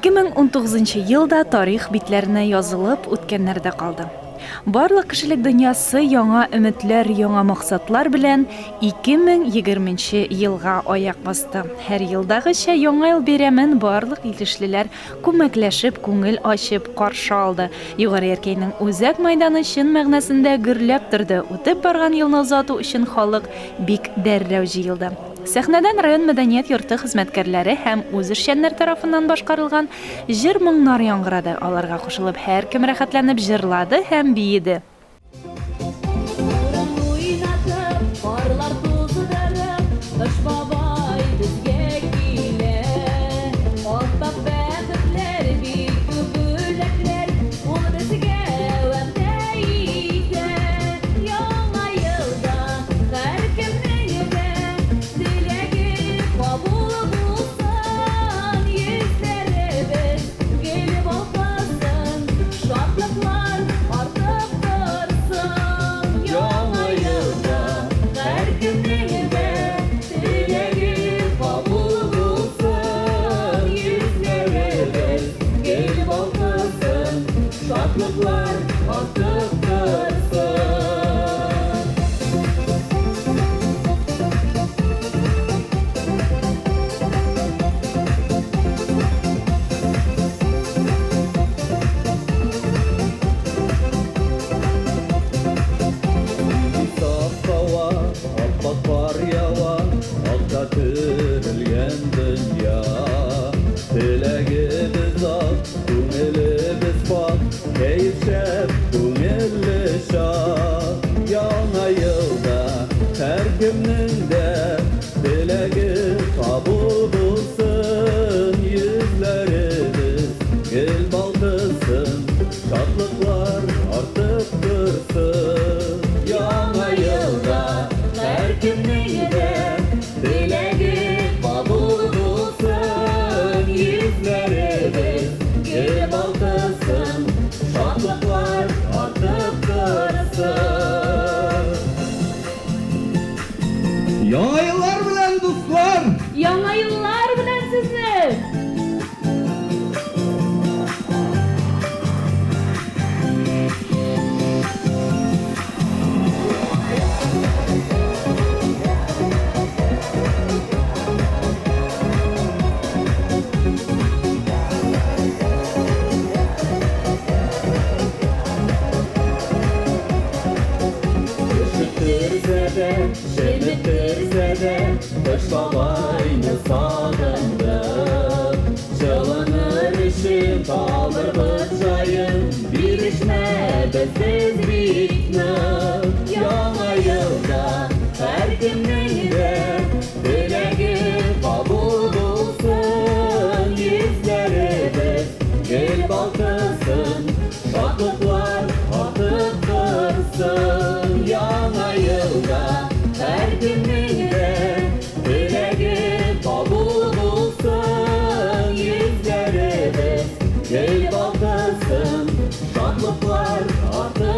2019 ел да тарих битләренә язылып үткәннәрдә калды. Барлык кешелек дөньясы яңа өметләр, яңа максатлар белән 2020 елга аяк басты. Һәр елдагыча Яңа ел бәйрәмен барлык илешлеләр күмәкләшеп, күңел ачып каршы алды. Югары Яркәйнең үзәк мәйданы чын мәгънәсендә гөрләп торды, үтеп барган елны озату өчен халык бик дәррәү җыелды. Сәхнәдән район мәдәният йорты хезмәткәрләре һәм үзешчәннәр тарафыннан башкарылган җыр-моңнар яңгырады, аларга кушылып һәркем рәхәтләнеп җырлады һәм биеде. Урын уйнатып, карлар туздырып, Кыш бабай безгә килә. Ап-ак бәхетләр, бик күп бүләкләр Ул безгә вәгъдә итә. Яңа елда һәркемнең дә Теләге кабул булсын, Йөзләребез гел балкысын, Шатлыклар артып торсын. Яңа елда һәркемнең дә Теләге кабул булсын, Йөзләребез гел балкысын, Шатлыклар артып торсын. Саф һава, ап-ак кар ява, Акка төрелгән дөнья. Теләгебез ак, күңелебез пакь, Кәеф шәп, күңелле чак. Яңа елда һәркемнең дә Теләге кабул булсын, Йөзләребез гел балкысын, Шатлыклар артып торсын. Яңа елда һәркемнең дә Теләге кабул булсын, Йөзләребез гел балкысын, Шатлыклар артып торсын. Яңа еллар белән, дуслар! Яңа еллар белән сезне! Өшеттерсә дә, чеметтерсә дә, Кыш бабайны сагындык. Җылыныр өчен табырбыз җаен, Бирешмәбез без бик нык. Яңа елда һәркемнең дә Теләге кабул булсын, Йөзләребез гел балкысын, Шатлыклар артып торсын. Яңа елда һәркемнең дә Теләге кабул булсын, Йөзләребез гел балкысын, Шатлыклар артып.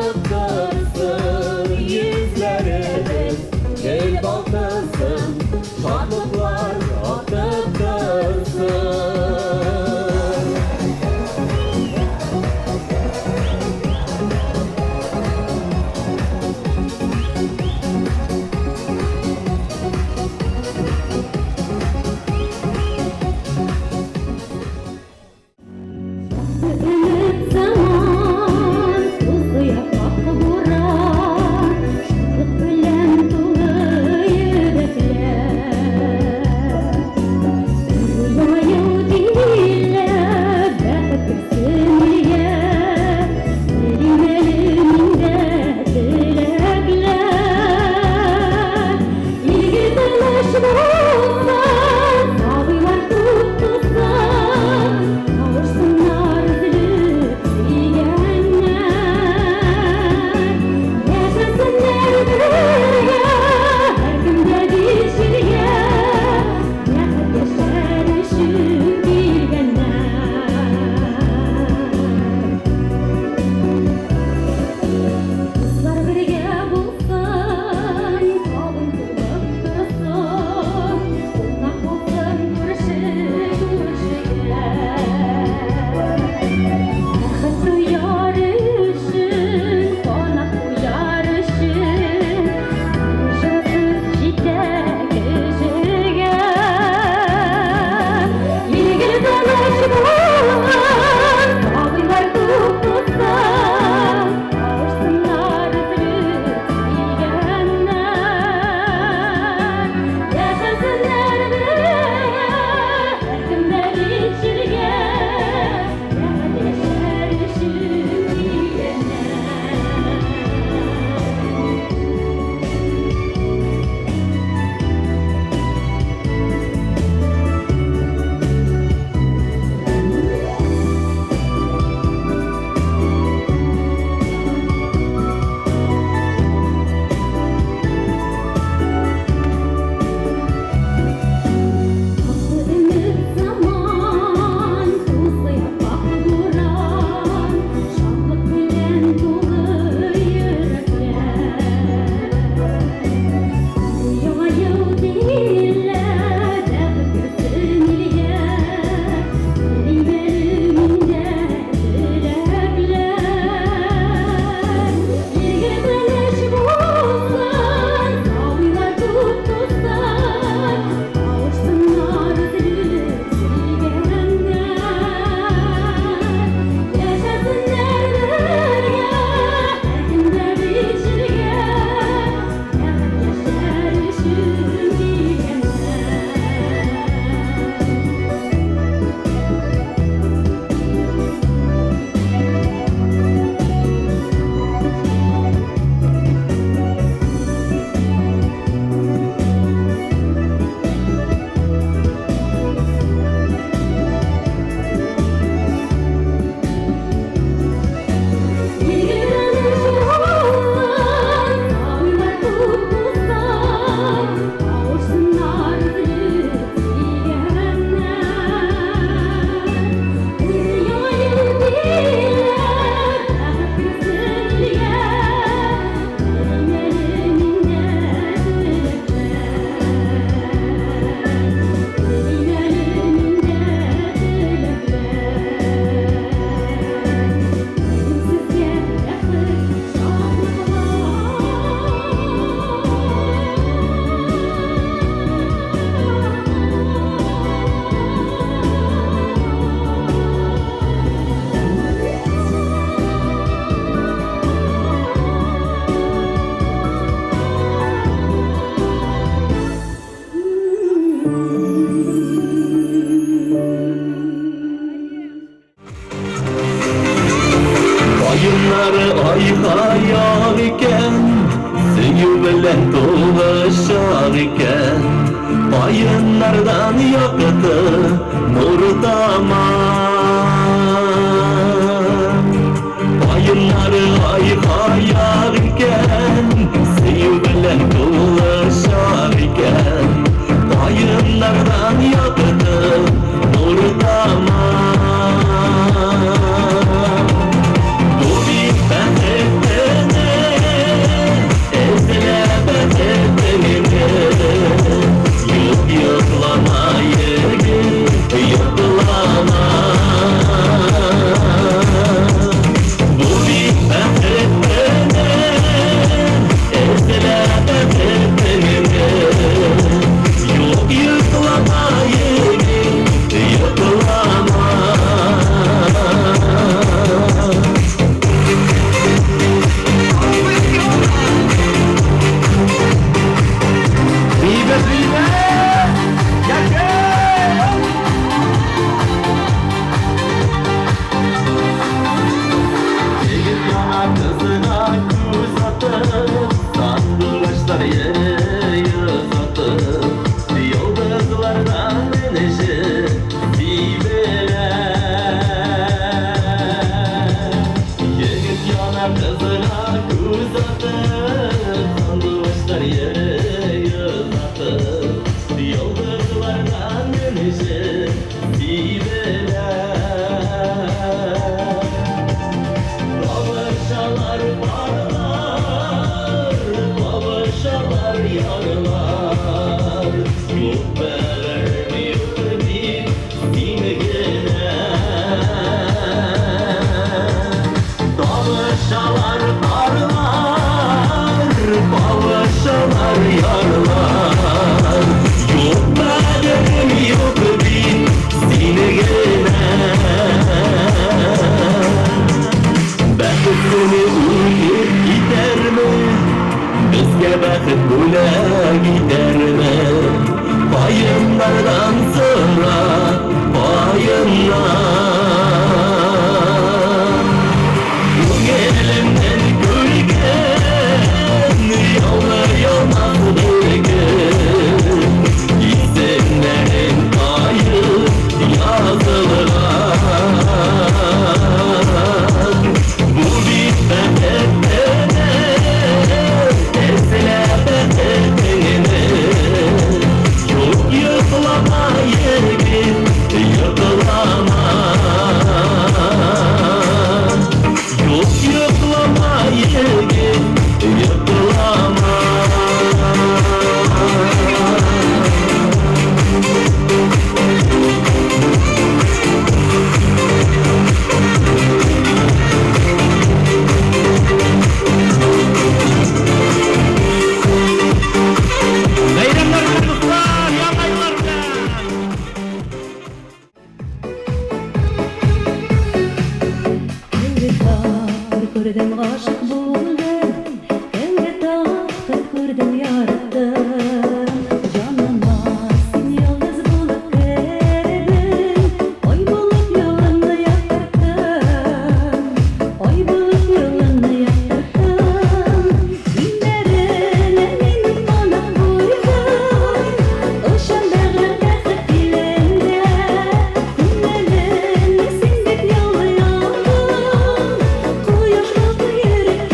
ай-хаяк икән, Сөю белән тулы чак икән. Каеннардан якты нур тама. Каеннар ай-хаяк икән, Сөю белән тулы чак икән. Каеннардан якты нур тама. Бу бит бәхет төне, эзлә бәхетеңне. Юк, йоклама, егет, йоклама. Бу бит бәхет төне, эзлә бәхетеңне. Юк, йоклама, егет, йоклама. Vive, vive! Яшә! Егет яна кызына күз атып, Сандугачлар йөри озатып, Йолдызлардан энҗе сибелә. Егет яна кызына күз атып, Сандугачлар йөри озатып, Йолдызлардан энҗе сибелә. Кавышалар парлар, кавышалар ярлар. Юк бәгырем, юк бит син генә. Кавышалар парлар, кавышалар ярлар. Юк бәгырем, юк бит син генә. Бәхет көне үтеп китәрме, Безгә бәхет бүләк итәрме? Каеннардан сора, каеннар. Күңелемнән күргән Яулар яумас бер көн. Исемнәрең каен язылган. Бу бит бәхет төне, эзлә бәхетеңне. Юк, йоклама, егет, йоклама. Юк, йоклама, егет, йоклама. Бәйрәмнәр белән, дуслар, яңа еллар белән! Кемгә тапкыр күрдем, гашыйк булдым, Кемгә тапкыр күрдем, яраттым. Җаныма син йолдыз булып кердең, Ай булып юлымны яктырттың, Ай булып юлымны яктырттың. Иңнәреңә минем кунып куйдың, Очам бәгырь бәхет илендә. Күңелемне син бит яулый алдың, Кояш балкый йөрәк.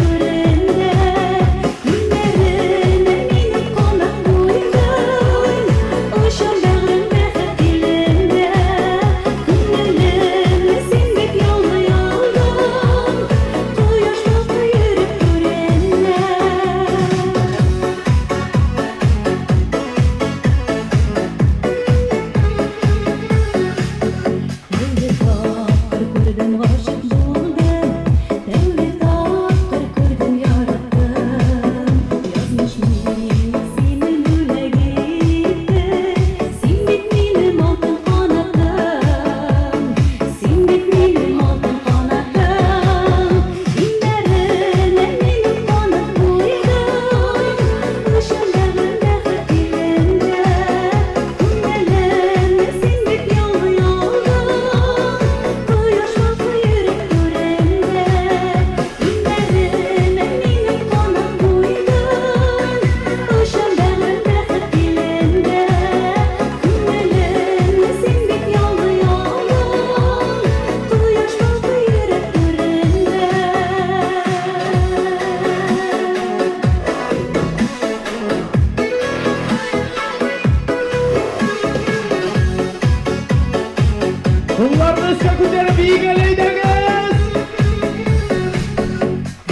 Кулларны өскә күтәреп биик әле, әйдәгез!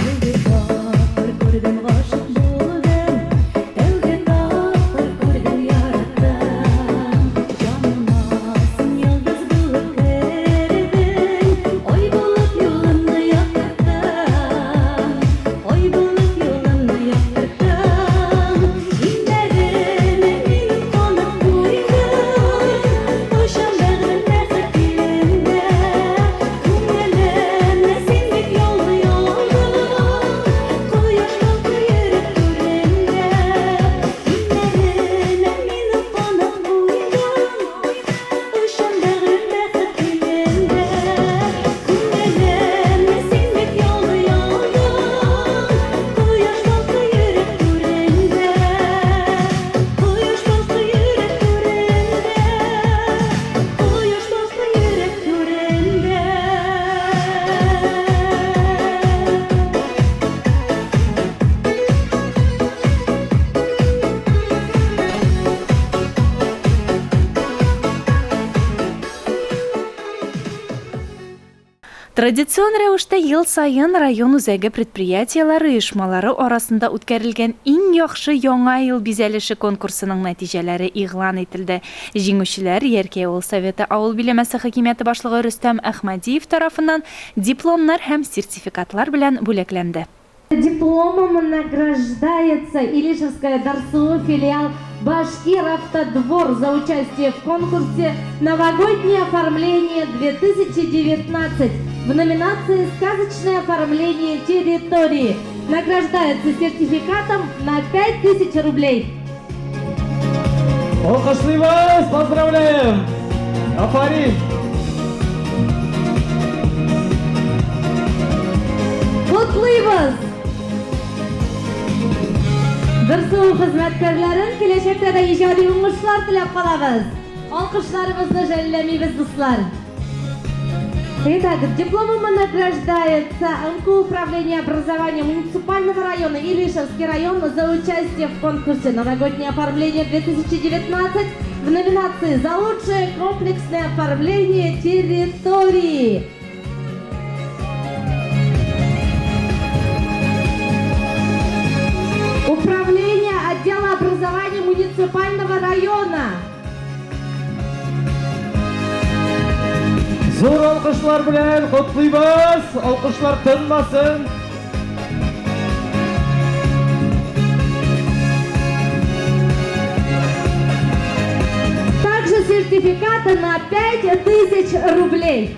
Тәүге тапкыр күрдем гашык булдым, Тәүге тапкыр күрдем яраттым. Җаныма син йолдыз булып кердең, Ай булып юлымны яктырттың, Ай булып юлымны яктырттың. Иңнәремә минем канат куйдың, Очам бәгърем бәхет илендә. Күңелемне син бит яулый алдың, Кояш балкый йөрәк түрендә. Иңнәремә минем канат куйдың, Очам бәгърем бәхет илендә. Күңелемне син бит яулый алдың, Кояш балкый йөрәк түрендә. Кояш балкый йөрәк түрендә. Кояш балкый йөрәк түрендә. Традицион рәвештә ел саен район үзәге предприятиеләре оешмалары арасында үткәрелгән Иң яхшы Яңа ел бизәлеше конкурсының нәтиҗәләре игълан ителде. Җиңүчеләр Яркәй авыл Советы авыл биләмәсе хакимияте башлыгы Рөстәм Әхмәдиев тарафыннан дипломнар һәм сертификатлар белән бүләкләнде. Дипломом награждается Илишевская ДРСУ филиал Башкир-Автодвор за участие в конкурсе «Новогоднее оформление 2019» в номинации «Сказочное оформление территории». Награждается сертификатом на 5000 рублей. Алкышлыйбыз, поздравляем! Афарин! Котлыйбыз! ДРСУ хезмәткәрләрен киләчәктә дә иҗади уңышлар теләп калабыз. Алкышларыбызны жәлләмибез, дуслар. Итак, дипломом награждается МКУ Управление образования муниципального района Илишевский район за участие в конкурсе «Новогоднее оформление 2019» в номинации «За лучшее комплексное оформление территории». Управление отдела образования муниципального района. Зур алкышлар белән котлыйбыз! Алкышлар тынмасын! Также сертификаты на 5000 рублей.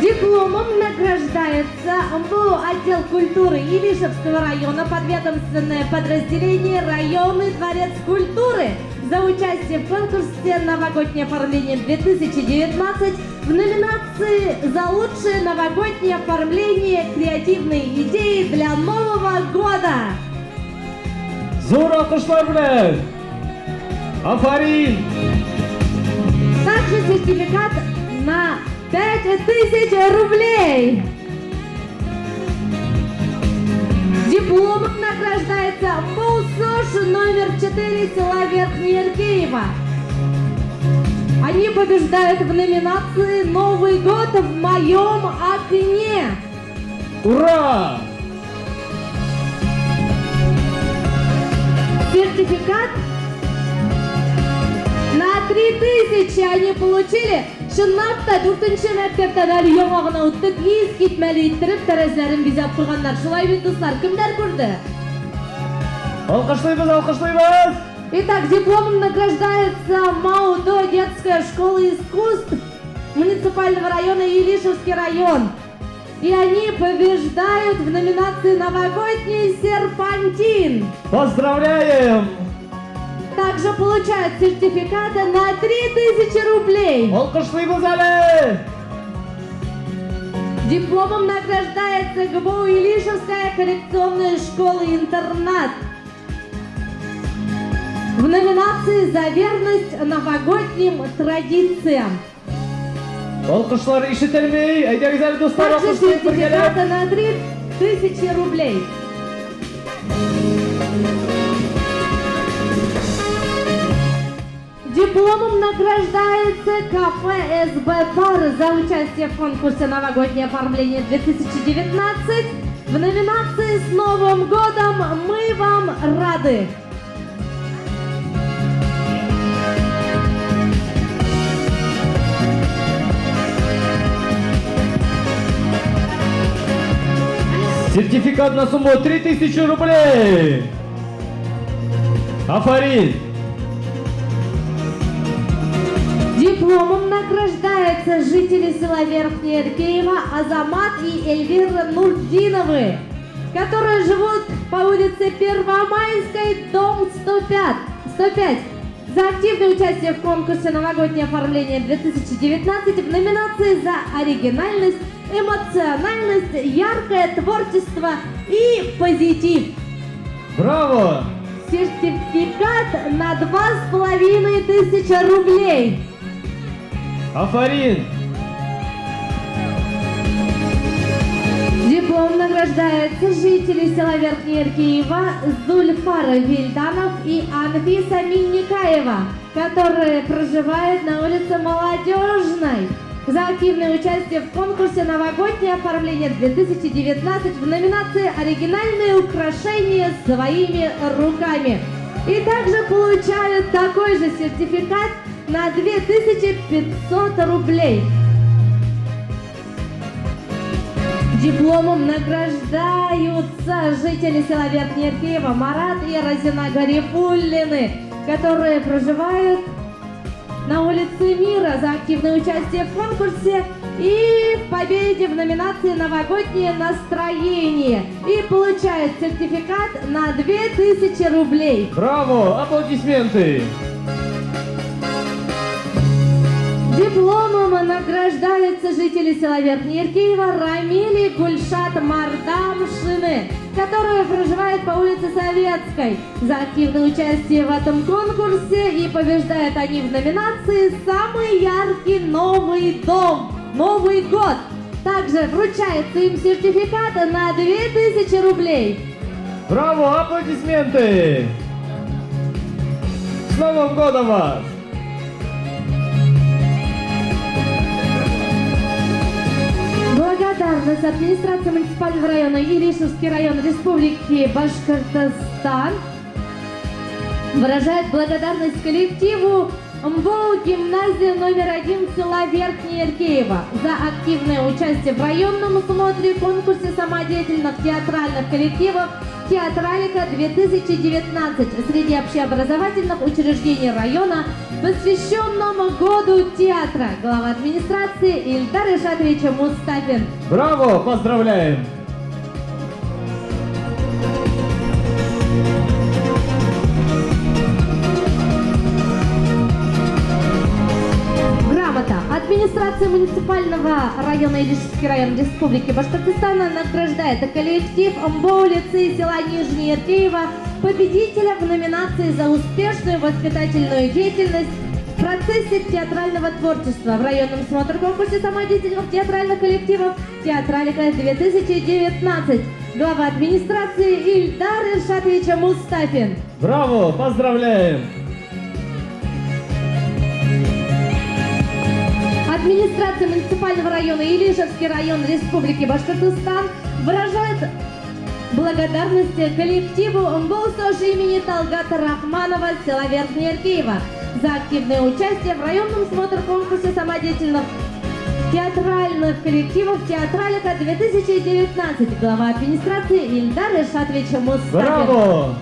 Дипломом награждается МБУ отдел культуры Илишевского района, подведомственное подразделение районный дворец культуры за участие в конкурсе «Новогоднее оформление 2019» в номинации «За лучшее новогоднее оформление креативные идеи для Нового года». Зур алкышлар белән! Афарин! Также сертификат на 5000 рублей. Дипломом награждается МБУСОШ номер 4 села Верхнеиркеево. Они побеждают в номинации «Новый год в моем окне». Ура! Сертификат на 3000 они получили. Чынлап та, дүртенче мәктәптән әле яңа гына үттек, искитмәле иттереп тәрәзләрен бизәп куйганнар. Шулай бит, дуслар, кемнәр күрде? Алкышлыйбыз, алкышлыйбыз! Итак, дипломом награждается МАУДО детская школа искусств муниципального района Илишевский район. И они побеждают в номинации «Новогодний серпантин». Поздравляем! Также получают сертификаты на 3000 рублей. Алкышлыйбыз әле! Дипломом награждается ГБУ Илишевская коррекционная школа-интернат. В номинации «За верность новогодним традициям». Алкышлар ишетелми. Әйдәгез әле, дуслар, Также алкышлыйк бергәләп. сертификаты на 3000 рублей. Дипломом награждается кафе СБ Пар за участие в конкурсе «Новогоднее оформление 2019» в номинации «С Новым годом мы вам рады». Сертификат на сумму 3000 рублей. Афарин! Дипломом награждаются жители села Верхняя Иркеева Азамат и Эльвира Нурдиновы, которые живут по улице Первомайской, дом 105. 105. За активное участие в конкурсе «Новогоднее оформление 2019» в номинации «За оригинальность, эмоциональность, яркое творчество и позитив». Браво! Сертификат на 2500 рублей. Афарин! Диплом награждается жители села Верхняя Иркеева Зульфар Вильданов и Анфиса Минникаева, которые проживают на улице Молодежной. За активное участие в конкурсе «Новогоднее оформление 2019» в номинации «Оригинальные украшения своими руками». И также получают такой же сертификат на 2500 рублей. Дипломом награждаются жители села Верхняя Иркеева Марат и Розина Гарифуллины, которые проживают на улице Мира, за активное участие в конкурсе и в победе в номинации «Новогоднее настроение». И получают сертификат на 2000 рублей. Браво! Аплодисменты! Дипломом награждаются жители села Верхняя Иркеева Рамиль и Гульшат Мардамшины, которые проживают по улице Советской. За активное участие в этом конкурсе и побеждают они в номинации «Самый яркий новый дом. Новый год». Также вручается им сертификат на 2000 рублей. Браво! Аплодисменты! С Новым годом вас! Благодарность администрации муниципального района Илишевский район Республики Башкортостан выражает благодарность коллективу МБОУ гимназия номер 1 села Верхняя Иркеева за активное участие в районном смотре конкурсе самодеятельных театральных коллективов «Театралика-2019» среди общеобразовательных учреждений района, посвященному году театра. Глава администрации Ильдар Ишатович Мустафин. Браво! Поздравляем! Грамота. Администрация муниципального района Илишевский район Республики Башкортостана награждает коллектив МБОУ лицей села Нижняя Иркеева победителя в номинации за успешную воспитательную деятельность в процессе театрального творчества в районном смотр-конкурсе самодеятельных театральных коллективов «Театралика-2019». Глава администрации Ильдар Иршатович Мустафин. Браво! Поздравляем! Администрация муниципального района Илишевский район Республики Башкортостан выражает благодарность коллективу МБОУ имени Талгата Рахманова села Верхняя Иркеева за активное участие в районном смотр-конкурсе самодеятельных театральных коллективов «Театралика-2019». Глава администрации Ильдар Ишатович Мустафин. Браво!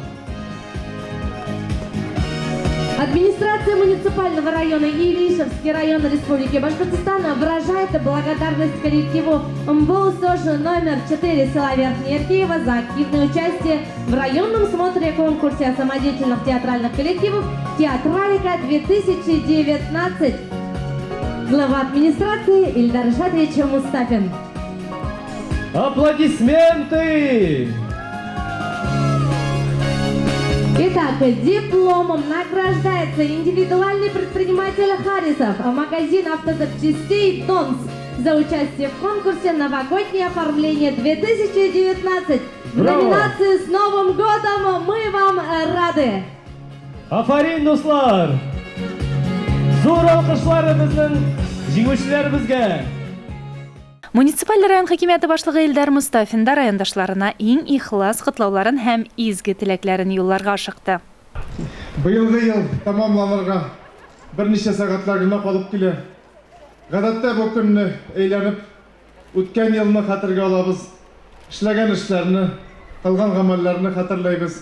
Администрация муниципального района Илишевский район Республики Башкортостан выражает благодарность коллективу МБОУ СОЖ номер 4 села Верхняя Иркеева за активное участие в районном смотре конкурсе самодеятельных театральных коллективов «Театралика-2019». Глава администрации Ильдар Ишатович Мустафин. Аплодисменты! Итак, дипломом награждается индивидуальный предприниматель Харисов, магазин автозапчастей «Донс» за участие в конкурсе «Новогоднее оформление 2019». В Браво! номинации «С Новым годом» мы вам рады! Афарин, дуслар! Зур алкышлар безнең җиңүчеләребезгә! Муниципаль район хакимияте башлыгы Илдар Мостафин да райондашларына иң ихлас котлауларын һәм изге теләкләрен юлларга ашыкты. Быелгы ел тәмамланырга берничә сәгатьләр генә калып килә. Гадәттә бу көнне әйләнеп үткән елны хәтергә алабыз, эшләгән эшләрне, кылган гамәлләрне хәтерләйбез.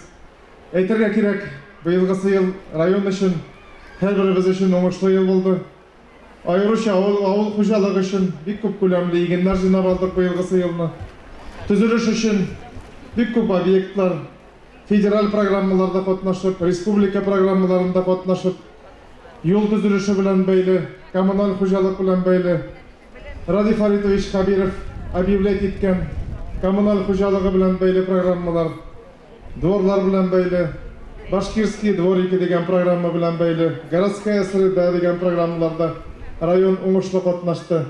Әйтергә кирәк, быелгысы ел район өчен, һәрберебез өчен уңышлы ел булды. Аеруча авыл, авыл хуҗалыгы өчен бик күп күләмле игеннәр җыйнап алдык быелгысы елны. Төзелеш өчен бик күп объектлар, федераль программаларда катнашып, республика программаларында катнашып, юл төзелеше белән бәйле, коммуналь хуҗалык белән бәйле Радий Фаритович Хәбиров объявлять иткән коммуналь хуҗалыгы белән бәйле программалар, дворлар белән бәйле, Башкирские дворики дигән программа белән бәйле, Городская среда дигән программаларда район уңышлы катнашты.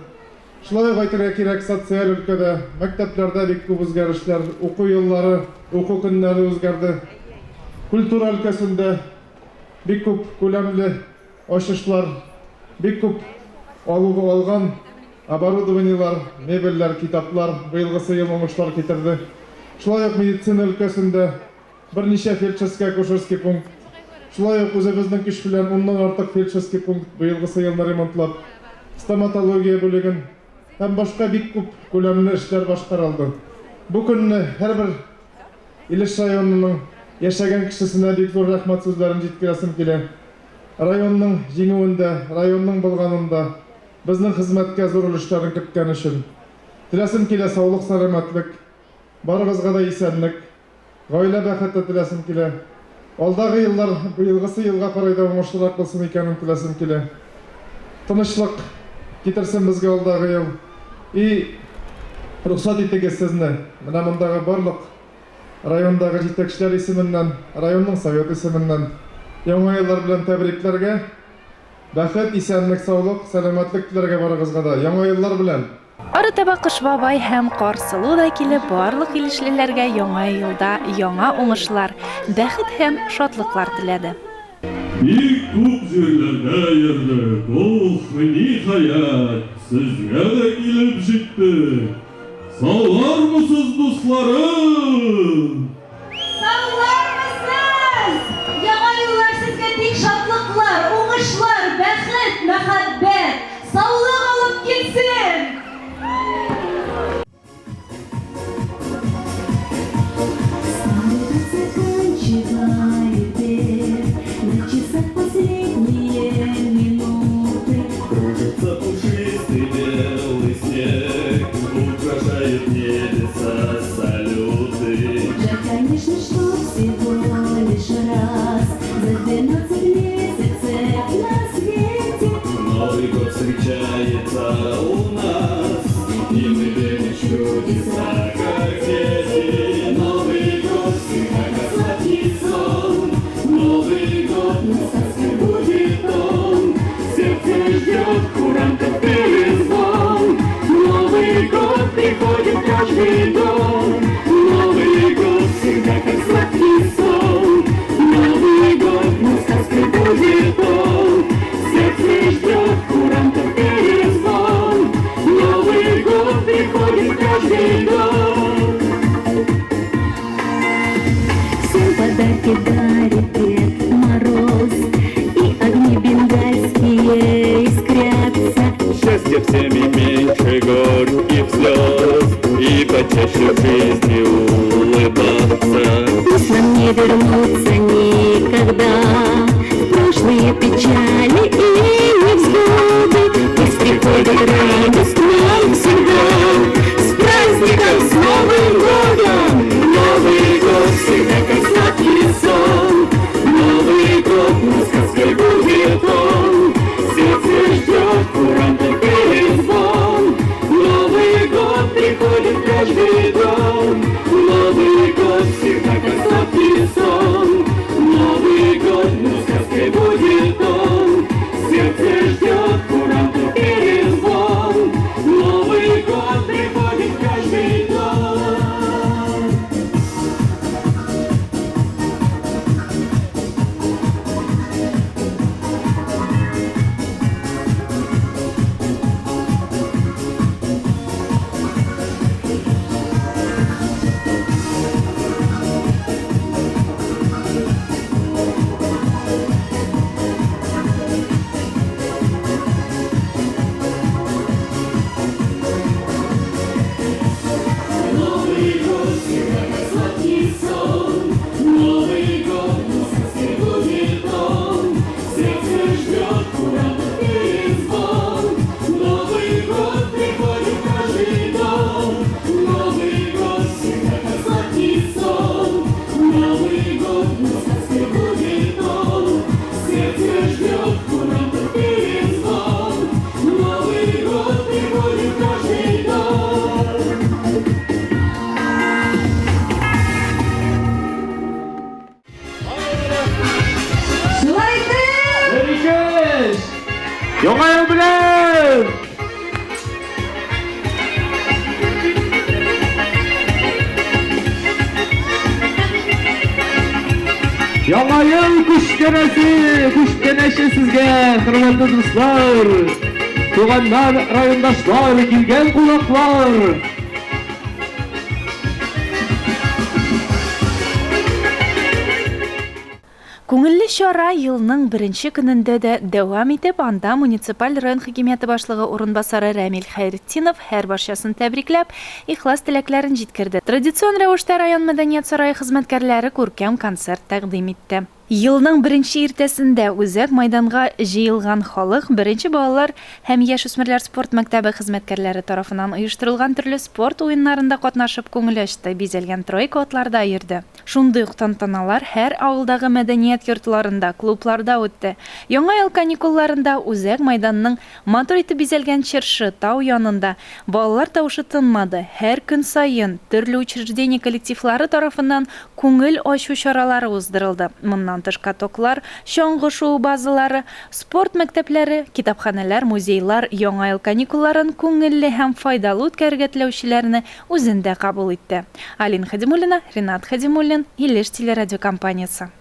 Шулай ук әйтергә кирәк, социаль өлкәдә, мәктәпләрдә бик күп үзгәрешләр, уку еллары, уку көннәре үзгәрде. Культура өлкәсендә бик күп күләмле ачышлар, бик күп алу алган оборудованиелар, мебельләр, китаплар быелгысы ел уңышлар китерде. Шулай ук медицина өлкәсендә берничә фельдшерско-акушерский пункт, шулай ук үзебезнең көч белән уннан артык фельдшерский пункт быелгысы елны ремонтлап, стоматология бүлеген һәм башка бик күп күләмле эшләр башкарылды. Бу көнне һәрбер Илеш районының яшәгән кешесенә бик зур рәхмәт сүзләрен җиткерәсем килә. Районның җиңүендә, районның булганында безнең хезмәткә зур өлешләрен керткән өчен. Теләсем килә саулык-сәламәтлек, барыгызга да исәнлек, гаилә бәхете теләсем килә. Алдагы еллар быелгысы елга карай да уңышлырак булсын икәнен теләсем килә. Тынычлык китерсен безгә алдагы ел. И рөхсәт итегез сезне, менә мондагы барлык райондагы җитәкчеләр исеменнән, районның совет исеменнән Яңа еллар белән тәбрикләргә, бәхет, исәнлек, саулык, сәламәтлек теләргә барыгызга да. Яңа еллар белән! Арытаба Кыш бабай һәм Карсылу да килеп, барлык илешлеләргә Яңа елда яңа уңышлар, бәхет һәм шатлыклар теләде. Бик күп җирләрдә йөрдек, ух, ниһаять, сезгә дә килеп җиттек. Саулармысыз, дусларым? Саулармысыз! Яңа еллар сезгә тик шатлыклар, уңышлар, бәхет, мәхәббәт, саулык алып килсен! Кружится пушистый белый снег, Украшает небеса салюты. Жаль, конечно, что всего лишь раз за 12 месяцев на свете Новый год встречается у нас, И мы верим в чудеса, как дети. Новый год всегда как сладкий сон, Новый год на сказке будет он. Сердце ждет курантов перезвон, Новый год приходит в каждый дом. Новый год всегда как сладкий сон, Новый год на сказке будет он. Сердце ждет курантов перезвон, Новый год приходит в каждый дом. Всем подарки дарит Дед Мороз, И огни бенгальские искрятся. Счастья всем и меньше горьких слез, И почаще в жизни улыбаться. Пусть нам не вернуться никогда в прошлые печали и невзгоды. Пусть приходит радость к нам всегда. С праздником, с Новым годом! Новый год всегда как сладкий сон, Новый год на сказке будет он. Сердце ждет курантов перезвон, Новый год приходит в каждый дом. Новый год всегда как сладкий сон, Новый год на сказке будет он. Сердце ждет курантов перезвон, Яңа ел күчтәнәсе, күчтәнәче сезгә, хөрмәтле дуслар, туганнар, райондашлар, килгән кунаклар. Күңелле чара елның беренче көнендә дә дәвам итеп, анда муниципаль район хакимияте башлыгы урынбасары Рәмил Хәйретдинов һәр барчасын тәбрикләп, ихлас теләкләрен җиткерде. Традицион рәвештә район мәдәният сарае хезмәткәрләре күркәм концерт тәкъдим итте. Елның беренче иртәсендә үзәк майданга җыелган халык беренче балалар һәм яшүсмерләр спорт мәктәбе хезмәткәрләре тарафыннан оештырылган төрле спорт уеннарында катнашып күңел ачты, бизәлгән тройка атларда йөрде. Шундый ук тантаналар һәр авылдагы мәдәният йортларында, клубларда үтте. Яңа ел каникулларында үзәк майданның матур итеп бизәлгән чыршы, тау янында балалар тавышы тынмады. Һәр көн саен төрле учреждение коллективлары тарафыннан күңел ачу чаралары уздырылды. Моннан тыш катоклар, чаңгы шуу базалары, спорт мәктәпләре, китапханәләр, музейлар Яңа ел каникулларын күңелле һәм файдалы үткәрергә теләүчеләрне үзендә кабул итте. Алина Хадимуллина, Ринат Хадимуллин, Илеш телерадиокомпаниясе.